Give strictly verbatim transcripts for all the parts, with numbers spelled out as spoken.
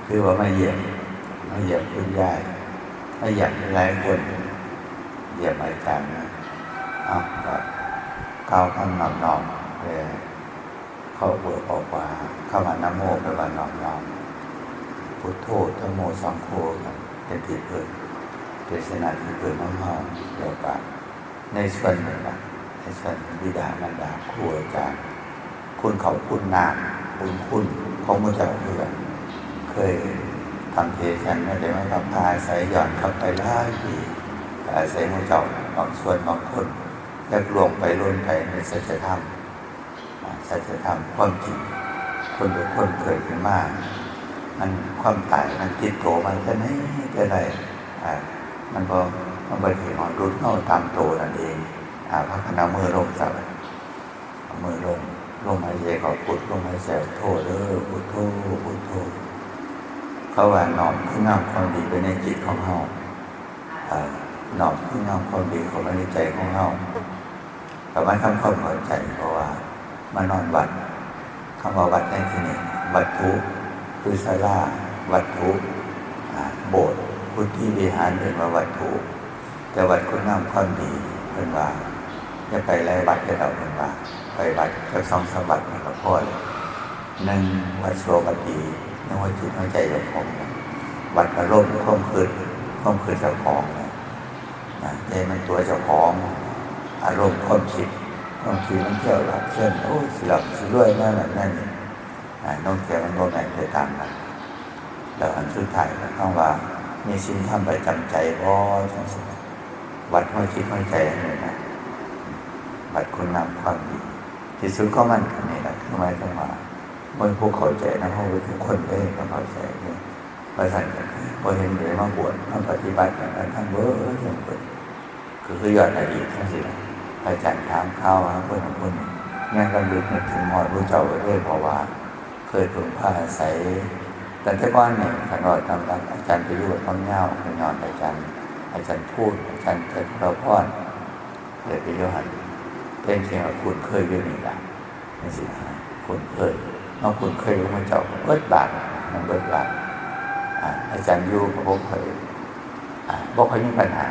คือว่ามาเยี่ยม มาเยี่ยมคุณยาย มาเยี่ยมหลายคน เยี่ยมอาจารย์นะ เอาก็กล่าวคำนอบน้อมแด่ เขาเบิกออกว่า คำว่านะโมแปลว่าน้อมน้อม พุทโธ ธัมโม สังโฆ เป็นที่พึ่ง เป็นสนะที่พึ่งของเฮา แล้วก็ในส่วนนั้นล่ะ ในส่วนบิดามารดา ครูอาจารย์ คุณเขาคุณนาม บุญคุณของหมู่เจ้าเพื่อน เคยทำเทศน์กันมา แต่มันก็พาอาศัยย้อนกลับไปหลายปี ก็อาศัยหมู่เจ้าบางส่วนบางคน จักล่วงไปหล่นไปในสัจธรรม อ่า สัจธรรมความจริง คนทุกคนเกิดขึ้นมา มันความตายมันติดตัวมาแต่ไหนแต่ไร อ่า มันบ่ มันบ่เห็นมันหลุดเฮาตามตัวนั่นเอง อ่า พากันเอามือลงซะ เอามือลง ลมหายใจเข้าพุท ลมหายใจออกโธ เด้อ พุทโธ พุทโธ เขาว่าน้อมคุณงามความดีไปในจิตของเฮา เอ่อ น้อมคุณงามความดีเข้าไปในใจของเฮา ก็มาทำความเข้าใจ เพราะว่ามานอนวัด คำว่าวัดในที่นี้ วัตถุ คือศาลา วัตถุ อ่า โบสถ์ กุฏิวิหาร เรียกว่าวัตถุ แต่วัดคุณงามความดี เพิ่นว่า อย่าไปหลายวัดเด้อ เพิ่นว่า ไปวัดจักสองสามวัดนี่ก็พอแล้ว หนึ่ง วัดสาวัตถี ในหัวจิตหัวใจเจ้าของ วัดอารมณ์ ความคิด ความคิดเจ้าของนะ นะ ใจมันตัวเจ้าของ อารมณ์ ความคิด ความคิดมันเที่ยวหลับเส้น โอ้ย สิหลับสิรวย นั่นน่ะ นั่นนี่ อ่า น้องแกมันบ่แม่นไปตามนั้น แล้วอันสุดท้ายก็ต้องว่า มีศีลธรรมประจำใจบ่ จังซี่ วัดหัวจิตหัวใจอันนี้นะ วัดคุณงามความดี ที่สุดของมันก็นี่แหละ คือหมายถึงว่า บ่มีผู้เข้าใจนำเฮาทุกคนเด้ บ่เข้าใจเด้ ว่าซั่นก็คือบ่เห็นเลยมาบวช มาปฏิบัติกันทั้งเบิดทั้งเบิด ก็คือย้อนอดีตจังซี่ล่ะ อาจารย์ถามข่าวหาคนนั้นคนนี้ ยังรำลึกนึกถึงฮอดหมู่เจ้าเด้ เพราะว่าเคยพึ่งพาอาศัย ตั้งแต่ก่อนนี่ คันว่าตามหลักอาจารย์ไปอยู่วัดวังยาว ก็ย้อนอาจารย์ อาจารย์พูน อาจารย์จตุรพร ได้ไปอยู่หั่น เป็นเพียงว่าคุ้นเคยอยู่นี่ล่ะ จังซี่นะ คุ้นเคย เฮาคุ้นเคยกับหมู่เจ้าเบิดบาท มันเบิดบาท อ่า อาจารย์อยู่ก็บ่ค่อย อ่า บ่ค่อยมีปัญหา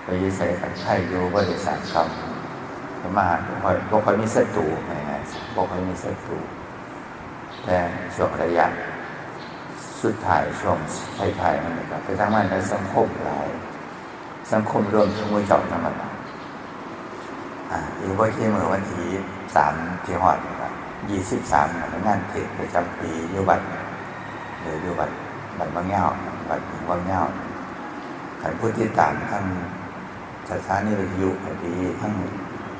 ไปอยู่ไสก็ไคอยู่ บ่ได้สร้างกรรม มาบ่ค่อย บ่ค่อยมีศัตรู ง่ายๆ บ่ค่อยมีศัตรู แต่ช่วงระยะสุดท้าย ช่วงท้ายๆ มันนี่ก็ไปทำงานในสังคมหลาย สังคมรวมถึงหมู่เจ้านำหั่นล่ะ อ่า อีกบ่กี่มื้อวันที่สามที่ฮอดนี่ล่ะ ยี่สิบสามน่ะ งานเทศน์ประจำปีอยู่วัด อยู่ อยู่วัด วัดวังยาว วัดวังยาว คันผู้ติดตามทางสถานีวิทยุก็ดี ทาง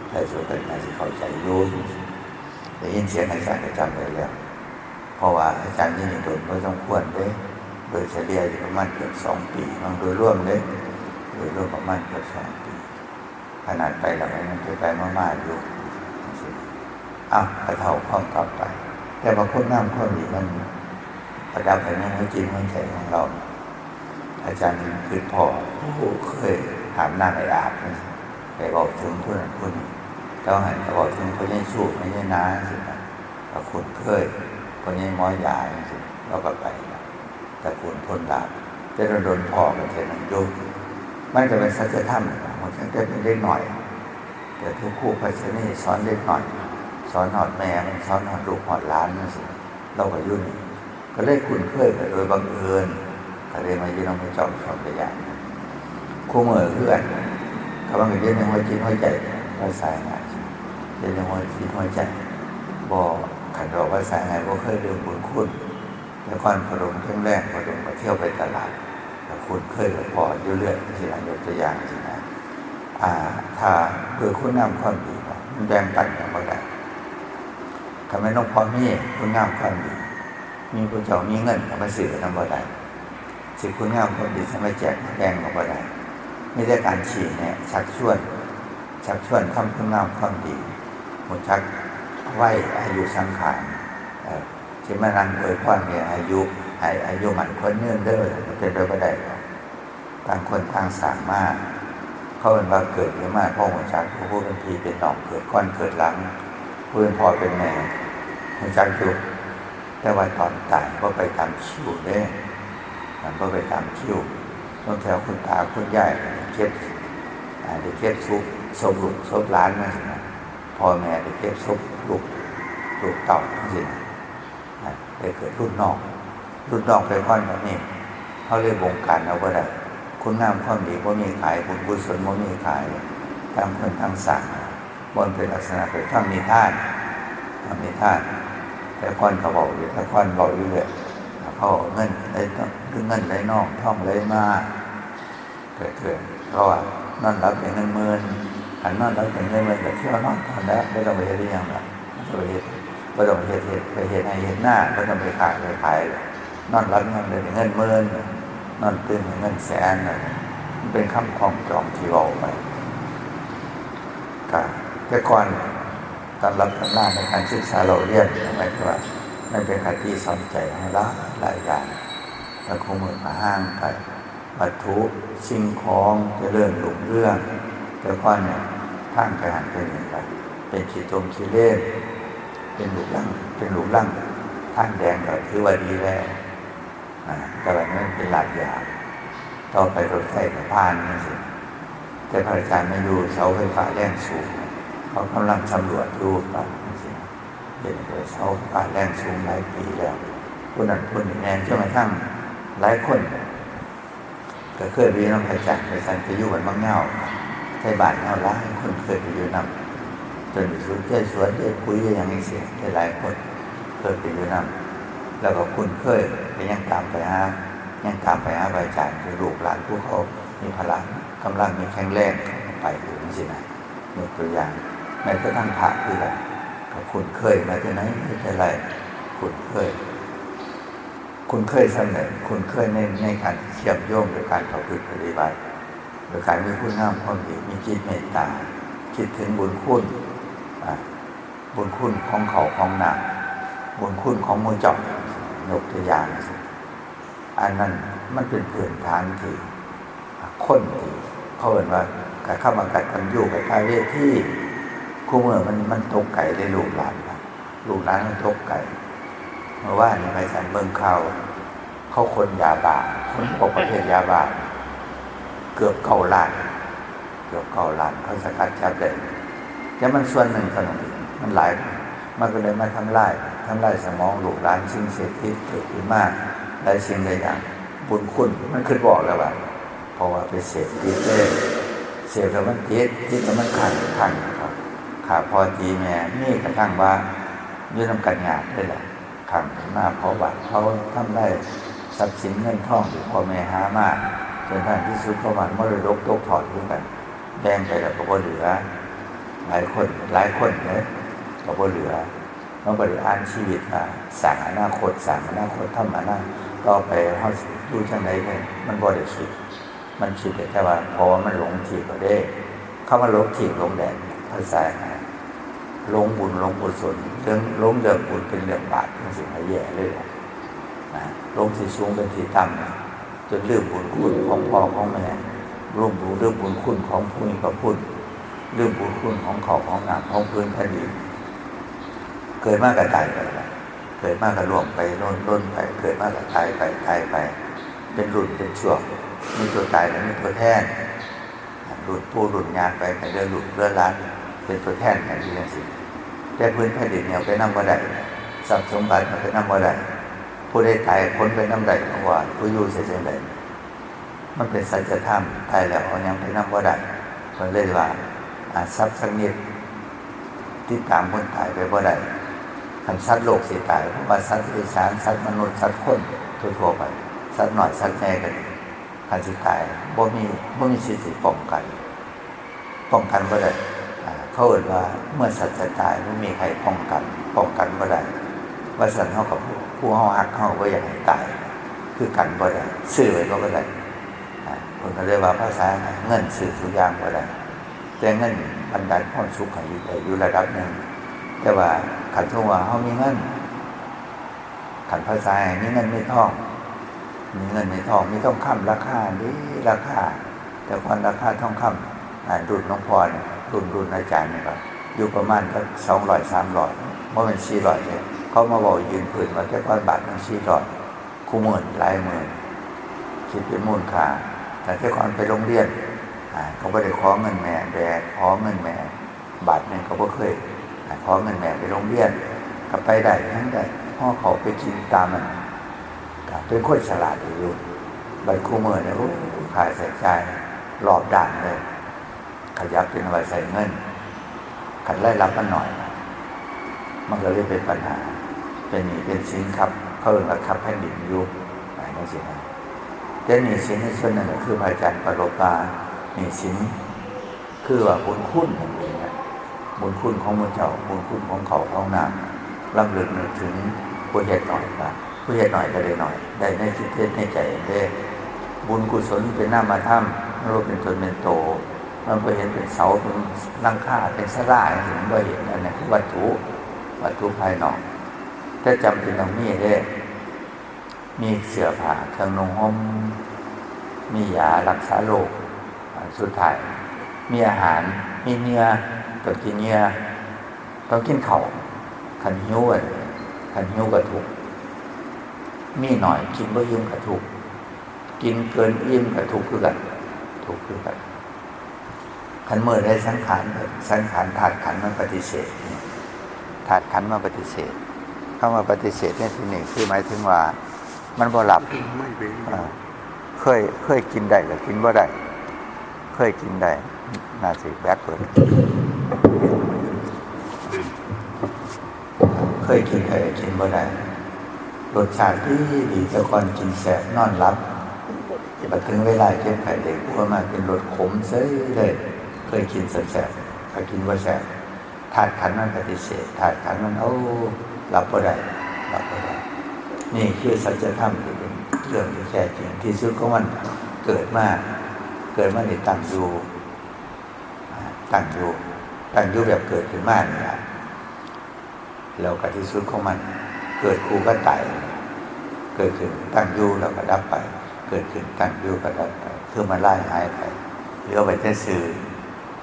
ไลฟ์สดก็น่าสิเข้าใจอยู่ ได้ยินเสียงอาจารย์ก็จำได้แล้ว เพราะว่าอาจารย์อยู่นี่โดนพอสมควรเด้ โดยเฉลี่ยอยู่ประมาณเกือบสองปี มันโดยรวมเด้ โดยรวมประมาณเกือบสองปี ขนาดไปแล้วมันไปๆมาๆอยู่ จังซี้ อ้าว กะเฒ่าพร้อมกลับไป แต่ว่าคุณงามความดีมันประดับไว้ในหัวจิตหัวใจของเรา อาจารย์คิดพ้อ โอ้ เคยอาบน้ำให้อาบจังซี้ ไปเว้าถึงผู้นั้นผู้นี้ แต่ว่าหั้นก็เว้าถึงพ่อใหญ่สู้ พ่อใหญ่นาจังซี้นะ ก็คุ้นเคย พ่อใหญ่หมอยาจังซี้ เราก็ไป ตระกูลพลลาภ แต่โดนๆพ้อกันเทื่อหนึ่งอยู่ มันก็เป็นสัจธรรมนั่นล่ะ มันตั้งแต่เป็นเด็กน้อย แต่ทุกครูพัชนีสอนเด็กน้อย สอนฮอดแม่มัน สอนฮอดลูกฮอดหลานจังซี้ เราก็อยู่นี่ ก็เลยคุ้นเคยกันโดยบังเอิญ ก็เลยมาอยู่นำพระเจ้าสองพระยา คู่มื้อคือกัน ก็มันก็อยู่ในหัวจิตหัวใจ ภาษาง่าย อยู่ในหัวจิตหัวใจ บ่ คันเว้าภาษาง่าย บ่เคยลืมบุญคุณ แต่ก่อนพ่อหลวงแข็งแรง พ่อหลวงก็เที่ยวไปตลาด ก็คุ้นเคยกับพ่ออยู่เรื่อย จังซี้นะ ยกตัวอย่างจังซี้นะ อ่า ถ้าเพื่อคุณงามความดีนะ มันแบ่งปันกันบ่ได้ ถ้าแม่นหลวงพ่อมีคุณงามความดี มีผู้เจ้ามีเงินก็มาซื้อกันนำบ่ได้ สิคุณงามความดีสิมาแจกมาแบ่งก็บ่ได้ มีแต่การชี้แนะ ชักชวน ชักชวนทำคุณงามความดี รู้จักวัยอายุสังขาร เอ่อ สิมานั่งอวยพรให้อายุ ให้อายุมั่นขวัญยืนเด้อ เป็นไปบ่ได้ดอก ต่างคนต่างสร้างมา เขาเอิ้นว่าเกิดขึ้นมาพอรู้จักอยู่ ผู้เป็นพี่เป็นน้องเกิดก่อนเกิดหลัง ผู้เป็นพ่อเป็นแม่รู้จักอยู่ แต่ว่าตอนตายบ่ไปตามคิวเด้ มันบ่ไปตามคิว ต้องแถวคุณตาคุณยายก็ได้เก็บ อ่า ได้เก็บศพ ศพลูกศพหลานมาสินะ พ่อแม่ได้เก็บศพลูก ลูกเต้าจังซี้นะ อ่า ได้เกิดรุ่นน้อง รุ่นน้องไปก่อนแบบนี้ เขาเลยบงการเอาบ่ได้ คุณงามความดีบ่มีขาย บุญกุศลบ่มีขาย ต่างคนต่างสร้าง บ่เป็นลักษณะไปฟังนิทาน ฟังนิทาน แต่ก่อนเขาเว้าอยู่ แต่ก่อนเว้าอยู่เลย เขาเอาเงินไหล เงินไหลนอง ทองไหลมา เกิดขึ้น เพราะว่านอนหลับได้เงินหมื่น คันนอนหลับได้เงินหมื่นก็เที่ยวนอนเท่านั้นแหละ บ่ต้องไปเฮ็ดอิหยังดอก บ่ต้องไปเฮ็ด บ่ต้องไปเฮ็ด เฮ็ด ไปเฮ็ดไร่เฮ็ดนา บ่ต้องไปค้าไปขาย นอนหลับยามใดได้เงินหมื่น นอนตื่นได้เงินแสน มันเป็นคำคล้องจองที่เว้าไป ก็แต่ก่อนตำรับตำราในการศึกษาเล่าเรียน หมายถึงว่ามันเป็นคติสอนใจของหลายหลายอย่าง แต่ของมื้อก็ห่างไป วัตถุสิ่งของเจริญรุ่งเรือง แต่ก่อนเนี่ยทางไปหั้นไปนี่ก็เป็นขี้ตมขี้เลน เป็นลูกรัง เป็นลูกรัง ทางแดงก็ถือว่าดีแล้ว อ่า แต่ว่ามันเป็นลาดยาง ต่อไปรถไฟก็ผ่านจังซี้ แต่พระอาจารย์มาอยู่เสาไฟฟ้าแรงสูง เขากำลังสำรวจอยู่ ว่าจังซี้ เดี๋ยวนี้ก็เสาไฟฟ้าแรงสูงหลายปีแล้ว ผู้นั้นผู้นี้แหน่ จนกระทั่งหลายคนก็เคยไปอยู่นำพระอาจารย์ พระอาจารย์ไปอยู่บ้านบางยาว ไทบ้านเฮาหลายคนเคยไปอยู่นำ จนไปสู่เจ้าสวน เจ้าปุ๋ย อย่างนี้เสีย หลายๆคนเคยไปอยู่นำ แล้วก็คุ้นเคย ก็ยังตามไปหา ยังตามไปหาพระอาจารย์ คือลูกหลานผู้เขามีพละกำลัง มีแข็งแรง เขาก็ไปอยู่จังซี้นะ ยกตัวอย่าง แม้กระทั่งพระคือกัน ก็คุ้นเคยมาแต่ไหนแต่ไร คุ้นเคย คุ้นเคยส่ำใด คุ้นเคยใน ในการเชื่อมโยงโดยการประพฤติปฏิบัติ โดยการมีคุณงามความดี มีจิตเมตตา คิดถึงบุญคุณ อ่า บุญคุณของข้าวของน้ำ บุญคุณของหมู่เจ้า ยกตัวอย่างสิ อันนั้นมันเป็นพื้นฐานที่ คนที่เขาเอิ้นว่ากตัญญูกตเวที คุมื้อมัน มันตกไกลเด้ลูกหลานนะ ลูกหลานมันตกไกล เมื่อวานนี้ไปสันเบิ่งข่าว เขาขนยาบ้า ขนพวกประเภทยาบ้า เกือบเก้าล้าน เกือบเก้าล้าน เขาสกัดจับได้ แต่มันส่วนหนึ่งเท่านั้นเอง มันหลาย มันก็เลยมาทำลาย ทำลายสมองลูกหลาน สิ่งเสพติดเกิดขึ้นมา หลายสิ่งหลายอย่าง บุญคุณ มันคิดบ่ออกแล้วว่า เพราะว่าไปเสพติดเลย เสพแล้วมันติด ติดแล้วมันคลั่ง คลั่งครับ ฆ่าพ่อตีแม่ มีกระทั่งว่าอยู่นำกันยากเลยล่ะ คลั่งหน้าเผาบ้าน เผาทำลายทรัพย์สินเงินทองที่พ่อแม่หามา จนท้ายที่สุดก็มันมรดกตกทอดคือกัน แบ่งไปแล้วก็บ่เหลือ หลายคน หลายคนเลย ก็บ่เหลือ มันบ่ได้อ่านชีวิตว่าสร้างอนาคต สร้างอนาคต ทำอนาคต ต่อไปเฮาสิอยู่จั่งใดเนี่ย มันบ่ได้คิด มันคิดได้แต่ว่า เพราะว่ามันหลงทิศก็ได้ คำว่าหลงทิศหลงแดน ภาษาง่าย หลงบุญหลงกุศล เรื่อง หลงเรื่องบุญเป็นเรื่องบาปจังซี้นะ แย่เลยแหละ นะ หลงที่สูงเป็นที่ต่ำ จนลืมบุญคุณของพ่อของแม่ ลืมบุญ ลืมบุญคุณของผู้มีพระคุณ ลืมบุญคุณของข้าวของน้ำของพื้นแผ่นดิน เกิดมาก็ตายไปละ เกิดมาก็ล่วงไป ล่น ล่นไป เกิดมาก็ตายไป ตายไป เป็นรุ่นเป็นช่วง มีตัวตายแล้วมีตัวแทน รุ่นปู่รุ่นย่าไปก็เหลือลูกเหลือหลาน เป็นตัวแทนกันอยู่จังซี้ แต่พื้นแผ่นดินเนี่ยเอาไปนำบ่ได้ ทรัพย์สมบัติเอาไปนำบ่ได้ ผู้ใดตายขนไปนำได้ เพราะว่าผู้อยู่สิจั่งใด มันเป็นสัจธรรม ตายแล้วเอาหยังไปนำบ่ได้ เพิ่นเลยว่า อ่า ทรัพย์สักนิด ติดตามคนตายไปบ่ได้ คันสัตว์โลกสิตาย เพราะว่าสัตว์เดรัจฉาน สัตว์มนุษย์ สัตว์คนทั่วๆไป สัตว์น้อยสัตว์ใหญ่ก็ดี คันสิตาย บ่มี บ่มีสิทธิ์สิป้องกัน ป้องกันบ่ได้ อ่า เขาเอิ้นว่าเมื่อสัตว์จะตาย บ่มีใครป้องกัน ป้องกันบ่ได้ ว่าซั่น เฮากับผู้ ผู้เฮาฮัก เฮาก็บ่อยากให้ตาย คือกันบ่ได้ ซื้อไว้ก็บ่ได้ อ่า เพิ่นก็เลยว่าภาษาเงินซื้อทุกอย่างบ่ได้ แต่เงินบันดาลความสุขให้อยู่ได้อยู่ระดับหนึ่ง แต่ว่าคันสมมุติว่าเฮามีเงิน คันภาษาให้มีเงินมีทอง มีเงินมีทอง มีทองคำราคาดี ราคา แต่ก่อนราคาทองคำ อ่า รุ่นหลวงพ่อนี่ รุ่น รุ่นอาจารย์นี่ก็อยู่ประมาณสักสองร้อย สามร้อย บ่แม่นสี่ร้อยเด้ เขามาเว้ายืนพื้นว่าแต่ก่อนบาทหนึ่งสี่ร้อย คู่มื้อหลายหมื่น คิดเป็นมูลค่า แต่แต่ก่อนไปโรงเรียน อ่า ก็บ่ได้ขอเงินแม่ แบกขอเงินแม่ บาทหนึ่งก็บ่เคย อ่า ขอเงินแม่ไปโรงเรียน ก็ไปได้ทั้งได้ ห่อข้าวไปกินตามมัน ก็เป็นคนฉลาดอยู่ บัดคู่มื้อนี่ โอ้ ค่าใช้จ่ายรอบด้านเลย ขยับเป็นว่าใช้เงิน คันรายรับมันน้อย มันก็เลยเป็นปัญหา เป็นหนี้เป็นสินครับ เขาเอิ้นว่าครับแผ่นดินอยู่ หมายจังซี้นะ แต่หนี้สินในส่วนนั้นก็คือพระอาจารย์ปรารภว่า หนี้สินคือว่าบุญคุณนั่นเองนะ บุญคุณของหมู่เจ้า บุญคุณของข้าวของน้ำ รำลึกนึกถึงผู้เฮ็ดน้อยว่า ผู้เฮ็ดน้อยก็ได้น้อย ได้ในจิตเฮ็ดในใจเด้ บุญกุศลเป็นนามธรรม มันบ่เป็นตนเป็นโต มันบ่เห็นเป็นเสา เป็นหลังคา เป็นศาลาจังซี้ มันบ่เห็น อันนั้นคือวัตถุ วัตถุภายนอก แต่จำเป็นต้องมีเด้ มีเสื้อผ้า เครื่องนุ่งห่ม มียารักษาโรค อันสุดท้าย มีอาหาร มีเหยื่อ ต้องกินเหยื่อ ต้องกินข้าว คันหิวอะ คันหิวก็ทุกข์ มีน้อย กินบ่อิ่มก็ทุกข์ กินเกินอิ่มก็ทุกข์คือกัน ทุกข์คือกัน คันมื้อใดสังขาร สังขารธาตุขันธ์มันปฏิเสธนี่ ธาตุขันธ์มันปฏิเสธ คำว่าปฏิเสธในที่นี้คือหมายถึงว่ามันบ่รับ ไม่เป็น อ่า เคย เคยกินได้ก็กินบ่ได้ เคยกินได้ น่าสิแบตเบิด เคยกินได้ก็กินบ่ได้ รสชาติดีดี แต่ก่อนกินแซ่บ นอนหลับ บัดถึงเวลาเจ็บไข้ได้ป่วยมาเป็นรสขมเฉยเลย เคยกินแซ่บๆ ก็กินบ่แซ่บ ธาตุขันธ์มันปฏิเสธ ธาตุขันธ์มัน โอ้ รับบ่ได้ รับบ่ได้ นี่คือสัจธรรมที่เป็นเรื่องที่แท้จริง ที่สุดของมัน เกิดมา เกิดมานี่ตั้งอยู่ อ่า ตั้งอยู่ ตั้งอยู่แบบเกิดขึ้นมานี่ล่ะ แล้วก็ที่สุดของมัน เกิดคู่กับตาย เกิดขึ้นตั้งอยู่แล้วก็ดับไป เกิดขึ้นตั้งอยู่ก็ดับไป คือมันลายหายไป เหลือไว้แต่ชื่อ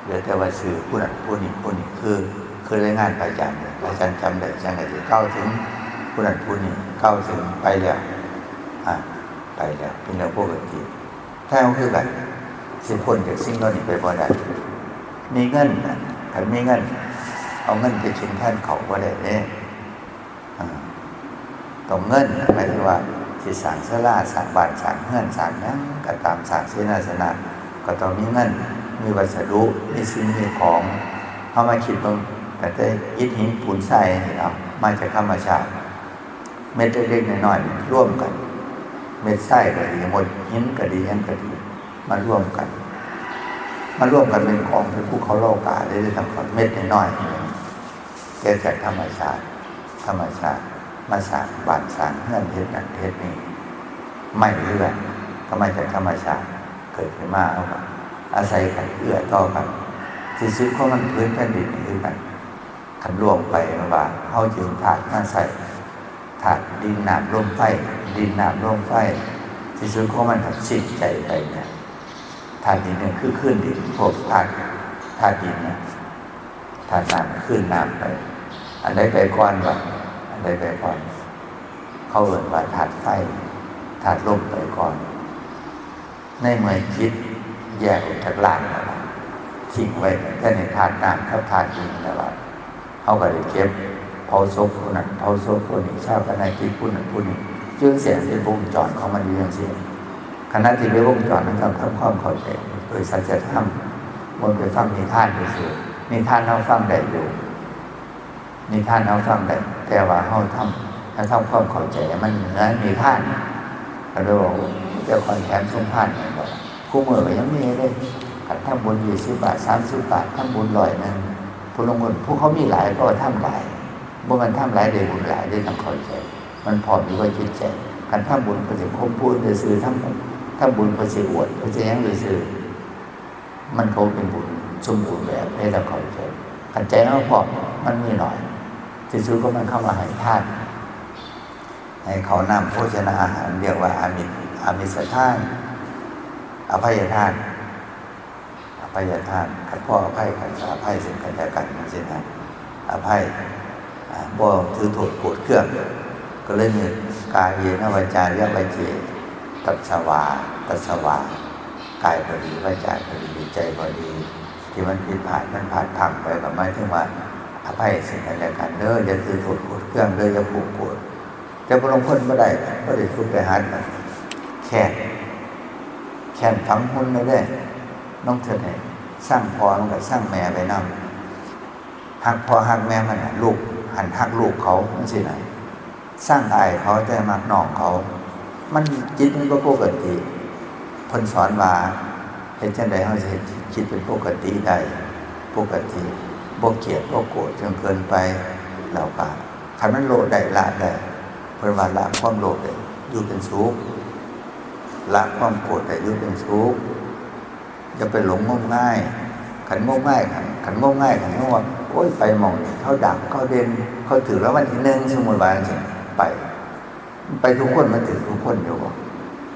เหลือแต่ว่าชื่อผู้นั้นผู้นี้ผู้นี้ คือ คือรายงานพระอาจารย์เนี่ย พระอาจารย์จำได้ อาจารย์ก็สิกล่าวถึงผู้นั้นผู้นี้ กล่าวถึงไปแล้ว อ่า ไปแล้ว เป็นเรื่องปกติ แท้คือกัน สิพ้นจากสิ่งเหล่านี้ไปบ่ได้ มีเงินน่ะ คันมีเงิน เอาเงินไปกินแทนข้าวบ่ได้เด้ อ่า ต้องเงินน่ะ หมายถึงว่าสิสร้างศาลา สร้างบ้าน สร้างเฮือน สร้างหยังก็ตาม สร้างเสนาสนะ ก็ต้องมีเงิน มีวัสดุ มีสิ่งมีของ เฮามาคิดเบิ่ง ตั้งแต่อิฐหินปูนทรายนี่ เอา มาจากธรรมชาติ เม็ดเล็กๆน้อยๆรวมกัน เม็ดทรายก็ดี เม็ดหินก็ดี หยังก็ดี มารวมกัน มารวมกันเป็นกองเป็นภูเขาเหล่ากาเลยเด้อครับ เม็ดน้อยๆ แต่จากธรรมชาติ ธรรมชาติ มาสร้างบ้านสร้างเฮือน เฮ็ดนั่นเฮ็ดนี่ ไม้เฮือนก็มาจากธรรมชาติ เกิดขึ้นมา เฮาก็อาศัยกัน เอื้อต่อกัน ที่สุดของมัน พื้นแผ่นดินนี่คือกัน คันรวมไปว่า เฮายืมธาตุมาใช้ ธาตุดินน้ำลมไฟ ดินน้ำลมไฟ ที่สุดของมันก็สิ้นใจไปเนี่ย ธาตุดินเนี่ยคือคืนดิน พวกธาตุ ธาตุดินเนี่ย ธาตุน้ำคืนน้ำไป อันใดไปก่อนวะ อันใดไปก่อน เขาเอิ้นว่าธาตุไฟ ธาตุลมไปก่อน ในเมื่อจิตแยกออกจากร่างแล้วล่ะ ทิ้งไว้ตั้งแต่ในธาตุน้ำกับธาตุดินแล้วล่ะ เฮาก็ได้เก็บ เผาศพผู้นั้น เผาศพผู้นี้ ฌาปนกิจผู้นั้นผู้นี้ จั่งซี้ เป็นวงจรของมันอยู่จั่งซี้ ขณะที่เป็นวงจรนั้น ต้องทำความเข้าใจโดยสัจธรรม บ่ไปฟังนิทานซื่อๆ นิทานเฮาฟังได้อยู่ นิทานเฮาฟังได้ แต่ว่าเฮาทำ เฮาทำความเข้าใจให้มันเหนือนิทาน ก็เลยบอกว่า แต่ก่อนแถมสมภารแม่นบ่ล่ะ คู่มื้อก็ยังมีเลย คันทำบุญยี่สิบบาท สามสิบบาท ทำบุญร้อยหนึ่ง ผู้ลางคน ผู้เขามีหลายก็ทำหลาย บ่แม่นทำหลายได้บุญหลายเด้ ต้องเข้าใจ มันพร้อมอยู่กับจิตใจ คันทำบุญเพื่อสิข่มผู้อื่นซื่อๆ ทำ ทำบุญเพื่อสิอวด เพื่อสิหยังซื่อๆ มันก็เป็นบุญสมบูรณ์แบบ ให้เราเข้าใจ คันใจเราพร้อม มันมีน้อย ที่สุดก็มันเข้ามาให้ทาน ให้ข้าวน้ำโภชนาอาหาร เรียกว่าอามิส อามิสทาน อภัยทาน อภัยทาน คันพ้ออภัยกันก็อภัยซึ่งกันและกันจั่งซี้นะ อภัย บ่ถือโทษโกรธเคือง ก็เลยมี กาเยนะวาจายวาเจ ตัสสวา ตัสสวา กายก็ดี วาจาก็ดี ใจก็ดี ที่มันผิดพลาด มันพลาดพลั้งไป ก็หมายถึงว่า อภัยซึ่งกันและกันเด้อ อย่าถือโทษโกรธเคืองเด้อ อย่าผูกโกรธ แต่บางคนบ่ได้ บ่ได้ฝึกไปหัดน่ะ แค้น แค้นฝังหุ่นเลยเด้ ลองเทื่อให้ ซังพ่อมันก็ซังแม่ไปนำ ฮักพ่อฮักแม่มันน่ะ ลูกหั้นฮักลูกเขาจั่งซี้น่ะ ซังอ้ายเขาแต่มักน้องเขา มันจิตมันบ่ปกติ เพิ่นสอนว่า เฮ็ดจั่งใดเฮาสิเฮ็ดจิตเป็นปกติได้ ปกติ บ่เกลียดบ่โกรธจนเกินไป แล้วก็คันมันโละได้ละได้ เพิ่นว่าละความโลภได้อยู่เป็นสุข ละความโกรธได้อยู่เป็นสุข อย่าไปหลงงมงาย คันงมงาย คัน คันงมงาย คันว่า โอ๊ย ไปหม่องนี้ เขาดัง เขาเด่น เขาถืกรางวัลที่หนึ่ง สมมุติว่าจั่งซี้ ไป ไปทุกคน มันถืกทุกคนอยู่บ่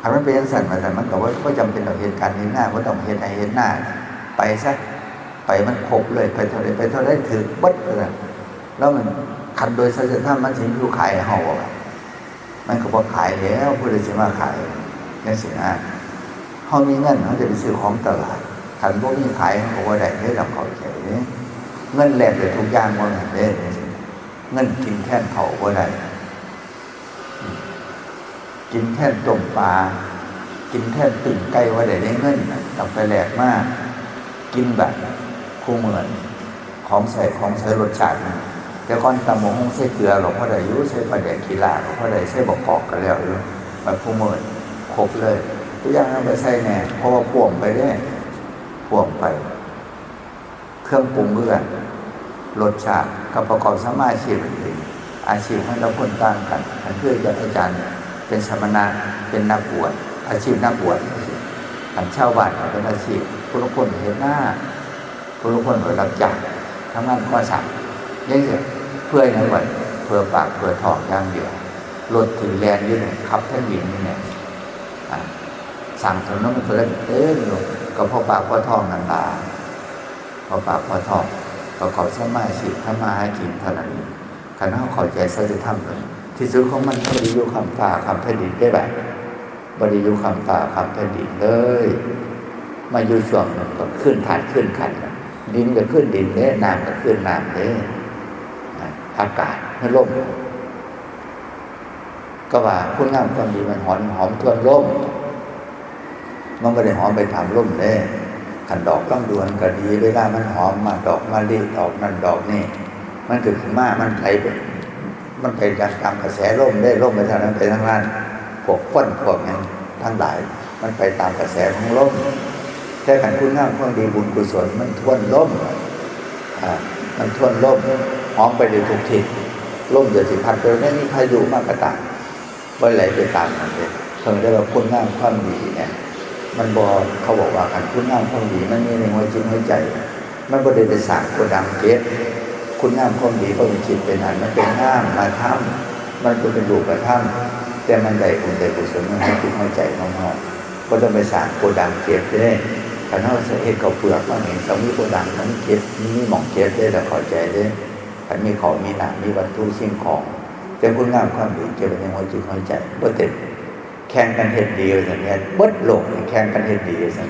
คันมันเป็นจั่งซั้น ว่าซั่น มันก็บ่ บ่จำเป็นต้องเฮ็ดการเฮ็ดงาน บ่ต้องเฮ็ดไร่เฮ็ดนา ไปซะ ไปมันครบเลย ไปเท่าใด ไปเท่าใด ถืกเบิด ว่าซั่น แล้วมัน คันโดยสัจธรรม มันสิอยู่ขายให้เฮาบ่ มันก็บ่ขายแล้ว ผู้ใดสิมาขาย จั่งซี้นะ เฮามีเงิน เฮาจะไปซื้อของตลาด คันบ่มีขาย มันก็บ่ได้เด้ ต้องเข้าใจเด้ เงินแลกได้ทุกอย่าง บ่แม่นเด้ จั่งซี้ เงินกินแทนข้าวบ่ได้ อืม กินแทนต้มปลา กินแทนปิ้งไก่บ่ได้เด้ เงินน่ะ ต้องไปแลกมากินบัด คู่มื้อนี้ ของใช้ ของใช้รสชาติมัน แต่ก่อนตำบักหุ่งใส่เกลือก็พอได้อยู่ ใส่ปลาแดกขี้เหล้าก็พอได้ ใส่บักกอกก็แล้วอยู่ บัดคู่มื้อนี้ครบเลย ทุกอย่างนำไปใส่แหน่ เพราะว่าพ่วงไปเด้ พ่วงไป เครื่องปรุงคือกัน รสชาติกับประกอบสัมมาอาชีพนั่นเอง อาชีพของแต่ละคนต่างกัน คันคืออาจารย์เป็นสมณะ เป็นนักบวช อาชีพนักบวช คันชาวบ้านก็เป็นอาชีพ ผู้ลางคนก็เฮ็ดนา ผู้ลางคนก็รับจ้างทำงานก่อสร้าง จั่งซี้ เพื่อหยังวะ เพื่อปากเพื่อท้องอย่างเดียว รถที่แล่นอยู่เนี่ย ขับแผ่นดินอยู่เนี่ย อ่า สร้างถนนมันก็เลยเต็มอยู่ ก็เพราะปากเพราะท้องนั่นล่ะ เพราะปากเพราะท้อง ประกอบสัมมาอาชีพ ทำมาหากินเท่านั้นเอง คันเฮาเข้าใจสัจธรรมเลย ที่สุดของมันบ่ได้อยู่ค้ำฟ้าค้ำแผ่นดินเด้บัด บ่ได้อยู่ค้ำฟ้าค้ำแผ่นดินเลย มาอยู่ช่วงหนึ่งก็คืนธาตุคืนขันธ์ ดินก็คืนดินเด้ น้ำก็คืนน้ำเด้ อากาศคือลม ก็ว่าคุณงามความดีมันหอม หอมทวนลม มันบ่ได้หอมไปตามลมเด้ คันดอกลำดวนก็ดี เวลามันหอมมา ดอกมะลิ ดอกนั่นดอกนี่ มันก็ขึ้นมา มันไหลไป มันไปตามกระแสลมเด้ ลมไปทางนั้นไปทางนั้น พวกควันพวกหยังทั้งหลาย มันไปตามกระแสของลม แต่คันคุณงามความดีบุญกุศลมันทวนลม อ่า มันทวนลม หอมไปได้ทุกทิศ ลมจะสิพัดไป ไม่มีพายุมาก็ตาม บ่ไหลไปตามมันเด้ เพิ่นเรียกว่าคุณงามความดีเนี่ย มันบ่ เขาบอกว่าคันคุณงามความดีมันมีในหัวจิตหัวใจ มันบ่ได้ไปสร้างโกดังเก็บ คุณงามความดีบ่เป็นคิดเป็นอัน มันเป็นนามธรรม มันก็เป็นรูปธรรม แต่มันได้บุญได้กุศลในหัวจิตหัวใจของเฮา บ่ต้องไปสร้างโกดังเก็บเด้ คันเฮาเฮ็ดข้าวเปลือกมานี่ ต้องมีโกดัง ต้องมีเก็บ มีหม่องเก็บเด้ แล้วเข้าใจเด้ คันมีข้าวมีน้ำ มีวัตถุสิ่งของ แต่คุณงามความดีเก็บไว้ในหัวจิตหัวใจ บ่เต็ม แข่งกันเฮ็ดดีว่าซั่น แม่นเบิดโลกนี่แข่งกันเฮ็ดดีว่าซั่น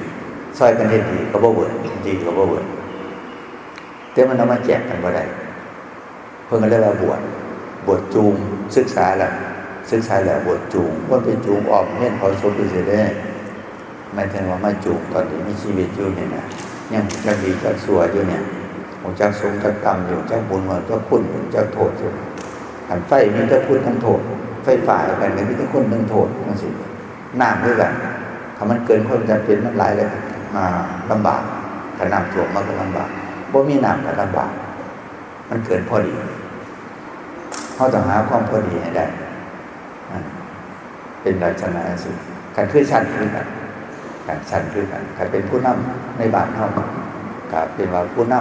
ซ่อยกันเฮ็ดดีก็บ่เบิด ดีก็บ่เบิด แต่มันเอามาแจกกันบ่ได้ เพิ่นก็เลยว่าบวช บวชจูง ศึกษาแล้ว ศึกษาแล้วบวชจูง บ่ไปจูงอ้อมเฮียนเผาศพซื่อๆเด้ หมายถึงว่ามาจูงตอนที่มีชีวิตอยู่นี่นะ ยังจักดีจักชั่วอยู่เนี่ย ฮู้จักสูงจักต่ำอยู่ จักบุญจักคุณ จักโทษอยู่ คันไฟมีแต่คุณทั้งโทษ ไฟฟ้ากันก็มีแต่คุณทั้งโทษจั่งซี้ น้ำคือกัน ถ้ามันเกินความจำเป็นมันหลายแล้ว อ่า ลำบาก ถ้าน้ำท่วมมันก็ลำบาก บ่มีน้ำก็ลำบาก มันเกินพอดี เฮาต้องหาความพอดีให้ได้ อ่า เป็นลักษณะจั่งซี้ คันคือชั้นคือกัน คันชั้นคือกัน คันเป็นผู้นำในบ้านเฮา ก็เป็นว่าผู้น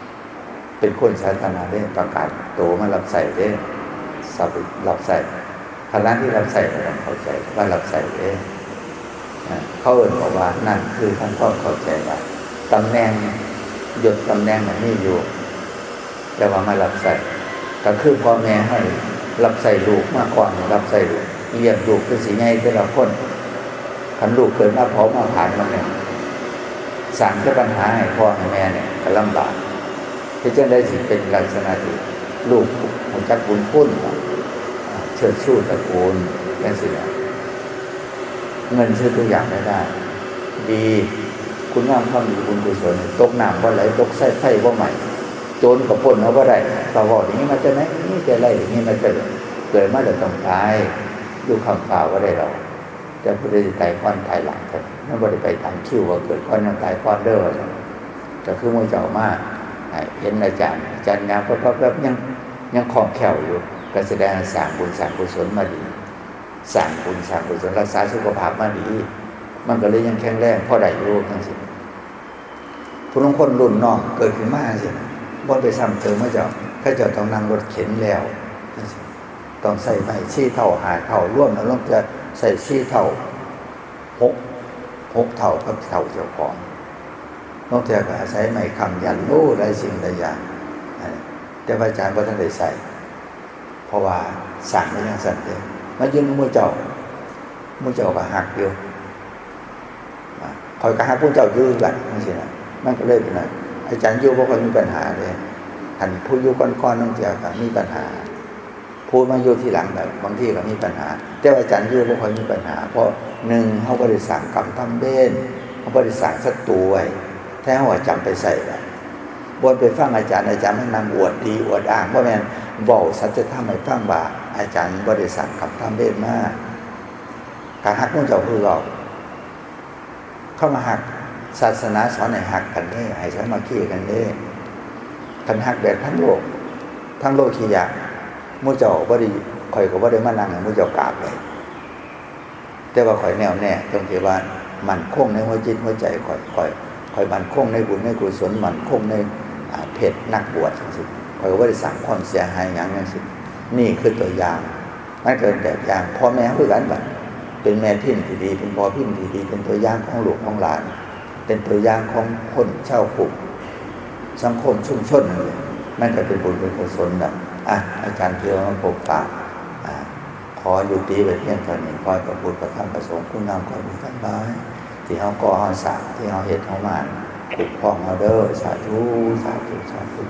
ำ เป็นคนสาธารณะเด้ ประกาศตัวมารับใช้เด้ สับรับใช้ ฐานะที่รับใช้ก็ต้องเข้าใจว่ารับใช้เด้ อ่า เขาเอิ้นบอกว่านั่นคือทำความเข้าใจว่าตำแหน่ง ยศตำแหน่งน่ะมีอยู่ แต่ว่ามารับใช้ ก็คือพ่อแม่เฮารับใช้ลูกมาก่อน รับใช้ลูก เลี้ยงลูกคือสิใหญ่แต่ละคน คันลูกเกิดมาเผามาผลาญมันเนี่ย สร้างแต่ปัญหาให้พ่อให้แม่เนี่ยก็ลำบาก เฮ็ดจั่งใดสิเป็นลักษณะที่ลูกรู้จักบุญคุณ เชิดชูตระกูลจั่งซี้นะ เงินซื้อทุกอย่างไม่ได้ ดี คุณงามความดีบุญกุศล ตกน้ำบ่ไหล ตกไฟบ่ไหม้ โจรก็ปล้นเอาบ่ได้ ก็เว้าอย่างนี้มาแต่ไหน มีแต่ไล่อย่างนี้มาแต่ เกิดมาแล้วต้องตาย อยู่ค้างคาบ่ได้ดอก แต่ผู้ใดสิตายก่อนตายหลังกัน มันบ่ได้ไปตามคิวว่าเกิดก่อนยังตายก่อนเด้อ ก็คือหมู่เจ้ามา เห็นอาจารย์ อาจารย์ย่างแป๊บๆๆ ยัง ยังคล่องแคล่วอยู่ ก็แสดงว่าสร้างบุญสร้างกุศลมาดี สร้างบุญสร้างกุศล รักษาสุขภาพมาดี มันก็เลยยังแข็งแรงพอได้อยู่จั่งซี้ ผู้ลางคนรุ่นน้องเกิดขึ้นมาจั่งซี้ บ่ไปซ้ำเติมเขาเจ้า เขาเจ้าต้องนั่งรถเข็นแล้วจั่งซี้ ต้องใช้ไม้สี่เท่าห้าเท่า รวมแล้วลางเทื่อใช้สี่เท่า หก หกเท่ากับเท่าเจ้าของ ลางเทื่อก็อาศัยไม้ค้ำยัน โอ้ หลายสิ่งหลายอย่าง แต่พระอาจารย์บ่ทันได้ใช้ เพราะว่าสร้างไว้จั่งซั้นเด้ มาอยู่นำหมู่เจ้า หมู่เจ้าก็ฮักอยู่ ข้อยก็ฮักหมู่เจ้าอยู่คือกันจั่งซี้นะ มันก็เลยเป็นว่า อาจารย์อยู่บ่ค่อยมีปัญหาเด้ คันผู้อยู่ก่อนๆ ลางเทื่อก็มีปัญหา ผู้มาอยู่ทีหลังก็บางทีก็มีปัญหา แต่ว่าอาจารย์อยู่บ่ค่อยมีปัญหา เพราะหนึ่ง เฮาบ่ได้สร้างกรรมทำเวร เฮาบ่ได้สร้างศัตรูไว้ แท้เฮาก็จำไปใช้ไว้ บ่ไปฟังอาจารย์ อาจารย์มานั่งอวดดีอวดอ้าง บ่แม่น เว้าสัจธรรมให้ฟังว่า อาจารย์บ่ได้สร้างกรรมทำเวรมา ก็ฮักหมู่เจ้าคือเก่า คำว่าฮัก ศาสนาสอนให้ฮักกันเด้ ให้สามัคคีกันเด้ คันฮักแบบทางโลก ทางโลกขี้ยาก หมู่เจ้าบ่ได้ ข้อยก็บ่ได้มานั่งให้หมู่เจ้ากราบเลย แต่ว่าข้อยแน่วแน่ตรงที่ว่ามั่นคงในหัวจิตหัวใจข้อย ข้อย ข้อยมั่นคงในบุญในกุศล มั่นคงใน อ่า เพศนักบวชจั่งซี้ ข้อยก็บ่ได้สร้างความเสียหายหยังจั่งซี้ นี่คือตัวอย่าง มันก็เป็นแบบอย่าง พ่อแม่คือกันบัด เป็นแม่พิมพ์ที่ดี เป็นพ่อพิมพ์ที่ดี เป็นตัวอย่างของลูกของหลาน เป็นตัวอย่างของคนชาวกลุ่ม สังคมชุมชนนั่นแหละ มันก็เป็นบุญเป็นกุศลนะ อ่ะ อาจารย์เพียวมาพบปะ อ่ะ ขอยุติไว้เพียงเท่านี้ ขอให้พระพุทธพระธรรมพระสงฆ์คุณงามความดีทั้งหลาย ที่เฮาก่อเฮาสร้าง ที่เฮาเฮ็ดเฮามา คุ้มครองเฮาเด้อ สาธุ สาธุ สาธุ